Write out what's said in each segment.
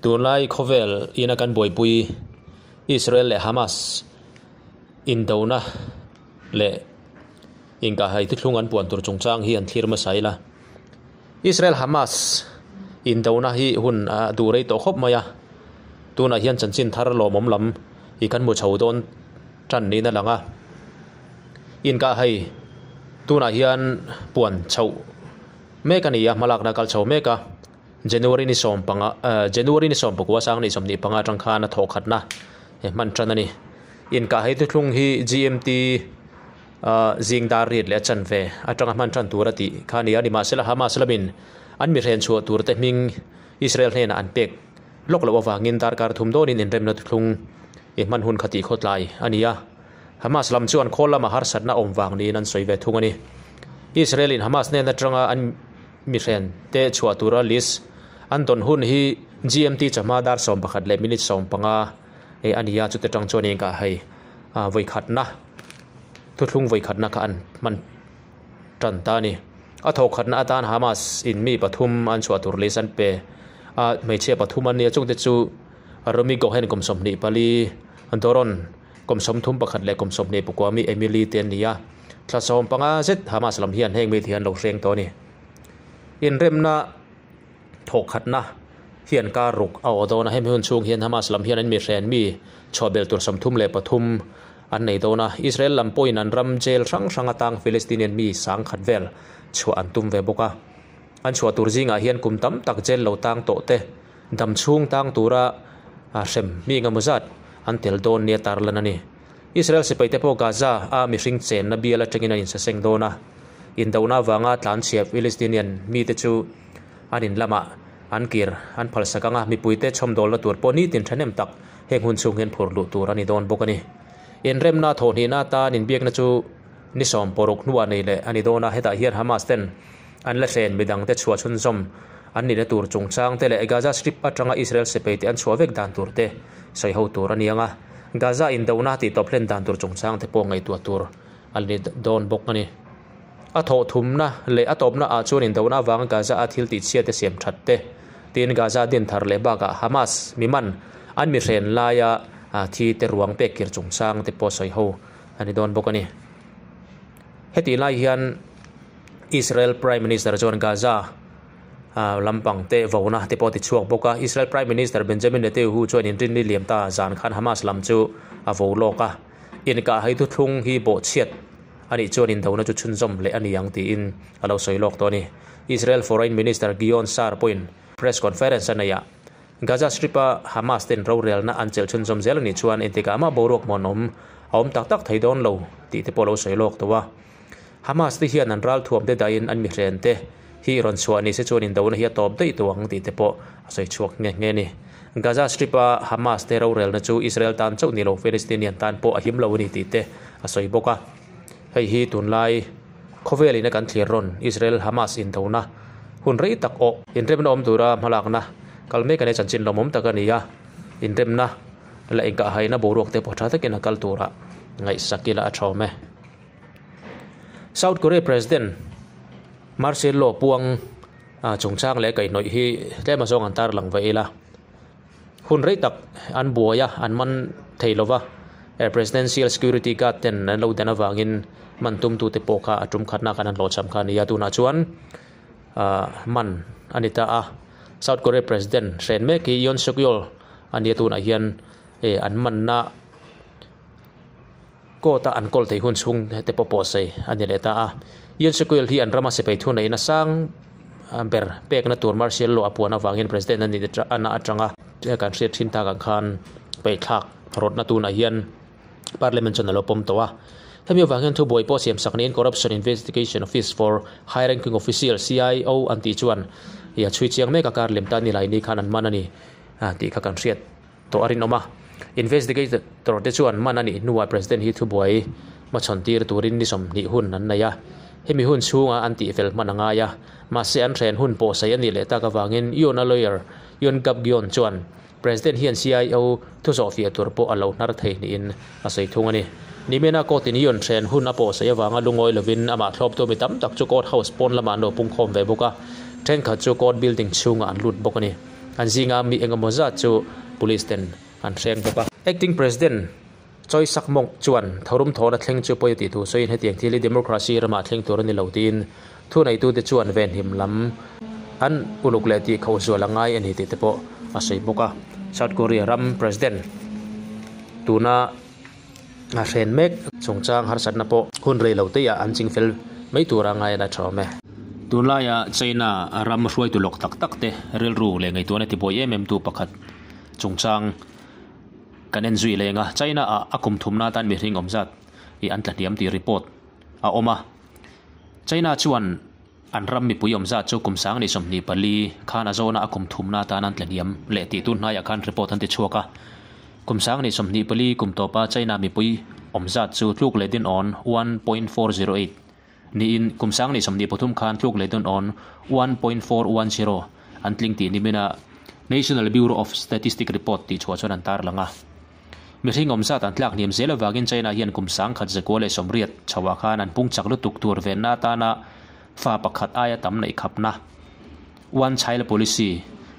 Tunlai khawvel ina kan buaipui Israel leh Hamas indona leh inkahhai thuthlung an puan tur chungchang hi an thlir hmasa ila. Israel Hamas indona hi hun a duh rei tawh khawp mai a, tunah hian chanchin thar lawmawm lam hi kan hmu chho dawn tan niin a lang a. Inkahhai tunah hian puan chhoh mek a ni a, hmalakna a kal chho mek a. January ni sawm panga January ni sawm pakua sang ni sawmhnih panga atang khan a thawh khatna hman tan a ni. Inkahhai thuthlung hi GMT zing dar riat leh a chanve atanga hman tan tur a tih kha a ni a, nimahsela Hamas lamin an mi hren chhuah tur te hming Israel hnenah an pek lawk loh avangin darkar thum dawnin inremna thuthlung i hman hun kha tih khawtlai a ni a. Hamas lam chuan khawl lama harsatna awm vang niin an sawi ve thung a ni. Israel in Hamas hnen atanga an Mi hren te chhuah tura list an dawn hun hi GMT chawhma dar 11 leh minute 15 a ni a, chute tang chuan engah hei vawikhatna thuthlung vawikhatna kha an hman tan ta a ni. A thawhkhatna atan Hamas in mi pathum an chhuah tur list an pe a, hmeichhia pathum an ni a, chungte chu Romi Gohen kum 24, Doron kum 31 leh kum 24 mi Emily te an ni a. Thla 15 zet Hamas lam hian heng mite hi an lo hreng tawh a ni. Inremna thawhkhatna hian kar ruk a aw dawn a, hemi hun chhung hian Hamas lam hian an mi hren mi chhuahbelh tur 33 an nei dawn a. Israel lam pawhin an ram jail hrang hrang atang Palestinian mi 10,000 vel chhuah an tum ve bawk a. An chhuah tur zingah hian kum tam tak jail lo tang tawh te dam chhung tang tura hrem mi engemaw zat an tel dawn nia tarlan a ni. Israel sipaite pawh Gaza a mihring chenna bial atangin an insaseng dawn a, indona avanga tlanchhia Palestinian mite chu an in lamah an kir an phalsak ang a, mipuite chhawmdawlna tur pawh nitin thahnem tak heng hun chhung hian phur luh tur a ni dawn bawk a ni. Inremna thawhhnihna atan inbiakna chu ni 16 hnuah nei leh a ni dawn a, hetah hian Hamas ten an la hren midangte chhuah chhunzawm an nihna tur chungchangte leh Gaza Strip atanga Israel sipaite an chhuah vek dan turte sawi ho tur a ni ang a. Gaza indona tih tawp hlen dan tur chungchang te pawh ngaihtuah tur a ni dawn bawk a ni. A thawh thumna leh a tawpna ah chuan indona avanga Gaza a thil tih chhiat te siam that te tiin Gaza din thar leh bakah Hamas mi man an mi hren laia thi te ruang pek kir chungchang te pawh sawi ho a ni dawn bawk a ni. Hetih lai hian Israel Prime Minister chuan Gaza lampang te vona te pawh a ti chhuak bawk a. Israel Prime Minister Benjamin Netanyahu chuan inrinni liam ta zan khan Hamas lam chu a vo lawk a. Inkah hai thuthlung hi bawhchhiat a nih chuan indona chu chhunzawm leh a ni ang tiin a lo sawi lawk tawh a ni. Israel Foreign Minister Gideon Saar pawhin press conference a neih ah Gaza Strip-a Hamas ten rorelna an chelh chhunzawm zel a nih chuan engtikah mah boruak muanawm a awm tak tak thei dawn lo tih te pawh a lo sawi lawk tawh a. Hamas te hian an ralthuam te dahin an mihren te hi rawn chhuah ni se chuan indona hi a tawp daih tawh ang tih te pawh a sawi chhuak nghe nghe a ni. Gaza Strip-a Hamas te rorelna chu Israel tan chauh ni lo Palestinian tan pawh a him lo a ni tih te a sawi bawk a. Hei hi tunlai khawvelin a kan thlir rawn Israel Hamas indona hun rei tak awh inremna awm tura hmalakna kal mek a nia chanchin lawmawm tak a ni a, inremna leh inkahhaina boruak te pawh tha takin a kal turah ngaihsak ila a tha awm e. South Korea President Martial Law puang chungchang leh kaihhnawih hi tlem azawng an tarlang ve ila. Hun rei tak an buai a, an man thei lova, Presidential Security Guard ten an lo dan avangin man tumtute pawh kha a tum khatna khan an hlawhchham kha a ni a, tunah chuan man a ni ta a. South Korea President hren mek hi Yoon Suk Yeol a ni a, tunah hian an manna Court a an kawl thei hun chhung te pawh pawh sawi a ni leh ta a. Yoon Suk Yeol hi an rama sipai thu neiin a sang ber pekna tur martial law a puan avangin President a nih ana atanga kan hriat thin tak ang khan peihthlak rawtna tunah hian Parliament chuan a lo pawm tawh a. Hemi avang hian thubuai pawh siam sak niin Corruption Investigation Office for High Ranking Officials, CIO, an tih chuan a chhui chiang mek a, kar lem ta ni lai ni khan an man a ni tih kha kan hriat tawh a rinawm a. Investigator te chuan man a nih hnuah President hi thubuai hmachhawn tir turin ni 20 hun an nei a. Hemi hun chhunga an tihfel hman a ngai a. Mahse an hren hun pawh sawi a nih leh tak avangin Yoon a lawyer Yoon Gap-gyeon chuan President hian CIO thu zawhfiah tur pawh a lo hnar thei niin a sawi thung a ni. Nimena court in Yoon hren hun a pawh sawi avanga lungawi lovin amah thlawptu mi tam tak chu court house pawn lamah an lo pungkhawm ve bawk a. Thenkhat chu court building chhungah an lut bawk a ni. An zinga mi engemaw zat chu police ten an hreng bawk a. Acting President Choi Sak-mok chuan tharum thawhna thleng chu pawi a tih thu sawiin hetiang thil hi democracy ramah thleng tur a ni lo tiin thuneitute chuan venhim lam an uluk leh tih khauh zual a ngai a ni tih te pawh a sawi bawk a. South Korea ram President tuna a hren mek chungchang harsatna pawh hun rei lo teiah an ching fel mai tura ngai a la tha awm e. Tunlaia China ram hruaitu lawk tak tak te rilru leh ngaihtuahna tibuai em em tu pakhat chungchang kan en zui leng a, China ah a kum thumna atan mihring awm zat hi an tla hniam tih report a awm a. China chuan an ram mipui awm zat chu kum sang ni 24 khan a zawna a kum thumna atan an tla hniam leh tih tun hnaiah khan report an ti chhuak a. Kum sang ni 24 kum tawpa China mipui awm zat chu tluk leh dinawn 1.408 niin kum sang ni 23 khan tluk leh dinawn 1.410 an tling tih nimina National Bureau of Statistic report tih chhuah chuan an tarlang a. Mihring awm zat an tlak hniam zel avangin China hian kum 1980 chhoah khan an pung chak lutuk tur venna atana fa pakhat aia tam neih khapna One Child Policy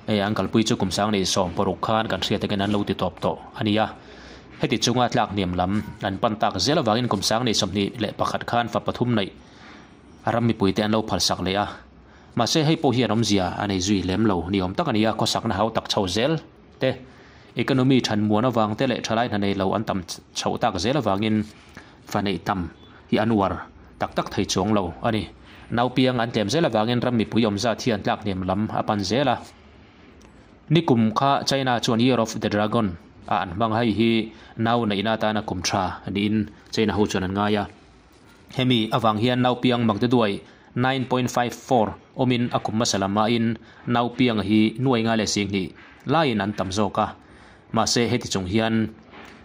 ei an kalpui chu kum 2016 khan kan hriat takin an lo ti tawp tawh a ni a. Heti chunga tlak hniam lam an pan tak zel avangin kum 2021 khan fa pathum neih ram mipuite an lo phalsak leh a. Mahse hei pawh hian awmzia a nei zui lem lo ni awm tak a ni a, khawsakna hau tak chho zel te, economy than muan avang te leh thalai hna nei lo an tam chhoh tak zel avangin fa neih tam hi an uar tak tak thei chuang lo a ni. Naupiang an tlem zel avangin ram mipui awm zat hian tlak hniam lam a pan zel a. Nikum kha China chuan Year of the Dragon a an hmang hei hi nau neihna atana kum tha niin China ho chuan an ngai a. Hemi avang hian naupiang Magdeduai 9.54 awmin a kum hmasa lamain naupiang hi nuai nga leh singhnih laiin an tam zawk a. Mahse heti chung hian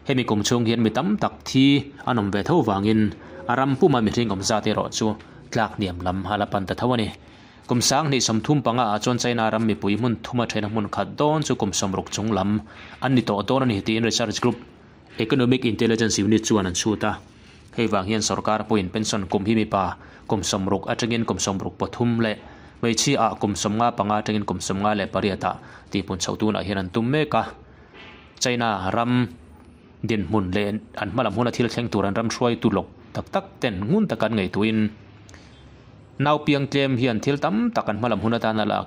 hemi kum chhung hian mi tam tak thi an awm ve tho vangin a ram puma mihring awm zat erawh chu tlak hniam lam a la pan ta tho a ni. Kum 2035 ah chuan China ram mipui hmun thuma thena hmun khat dawn chu kum 60 chung lam an ni tawh dawn a ni tiin research group Economic Intelligence Unit chuan an chhut a. Hei vang hian sorkar pawhin pension kum hi mipa kum 60 atangin kum 63 leh hmeichhia ah kum 55 atangin kum 58 ah tihpun chhoh tunah hian an tum mek a. China ram dinhmun leh an hmalam huna thil thleng tur an ram hruaitu lawk tak tak ten ngun taka an ngaihtuahin naupiang tlem hian thil tam tak an hmalam hun atana la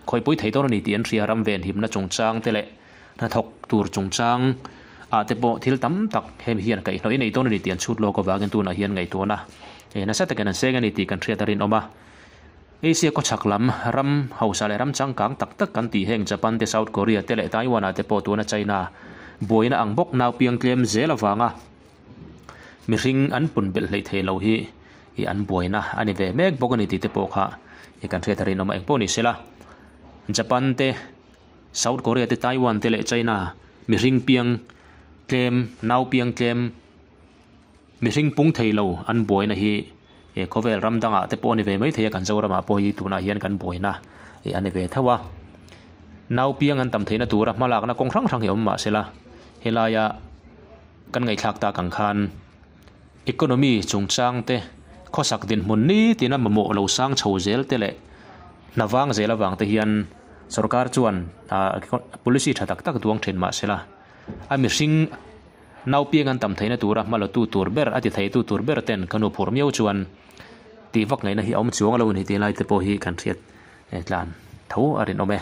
khawipui thei dawn a ni tih an hria ram venhimna chungchang te leh hnathawk tur chungchang ah te pawh thil tam tak hemi hian kaihhnawih nei dawn a ni tih an chhut lawk avangin tunah hian ngaihtuahna eh nasa takin an seng a ni tih kan hriat a rinawm a. Asia khawchhak lam ram hausa leh ram changkang tak tak kan tih heng Japan te South Korea te leh Taiwan ah te pawh tuna China buaina ang bawk naupiang tlem zel avanga mihring an pun belh hleih thei lo hi ih an buaina a ni ve mek bawk a ni tih te pawh kha ih kan hriat a rinawm a engpawh ni sela Japan te South Korea te Taiwan te leh China mihring piang tlem nau piang tlem mihring pung thei lo an buaina hi he khawvel ram dangah te pawh a ni ve mai thei a kan Zoramah pawh hi tunah hian kan buaina ih a ni ve tho a nau piang an tam theihna tura hmalakna kawng hrang hrang hi awm mahsela helaia kan ngaihthlak tak ang khan economy chungchang te khawsak dinhmun ni tina mamawh lo sang chho zel te leh hnavang zel avang te hian sorkar chuan ah policy tha tak tak duang thin mahsela a mihring naupiang an tam theihna tura hma la tu tur ber a ti thei tu tur ber ten ka nu phur miau chuan tih vak ngaihna hi a awm chuang lo a ni tih lai te pawh hi kan hriat tlan tho a rinawm e.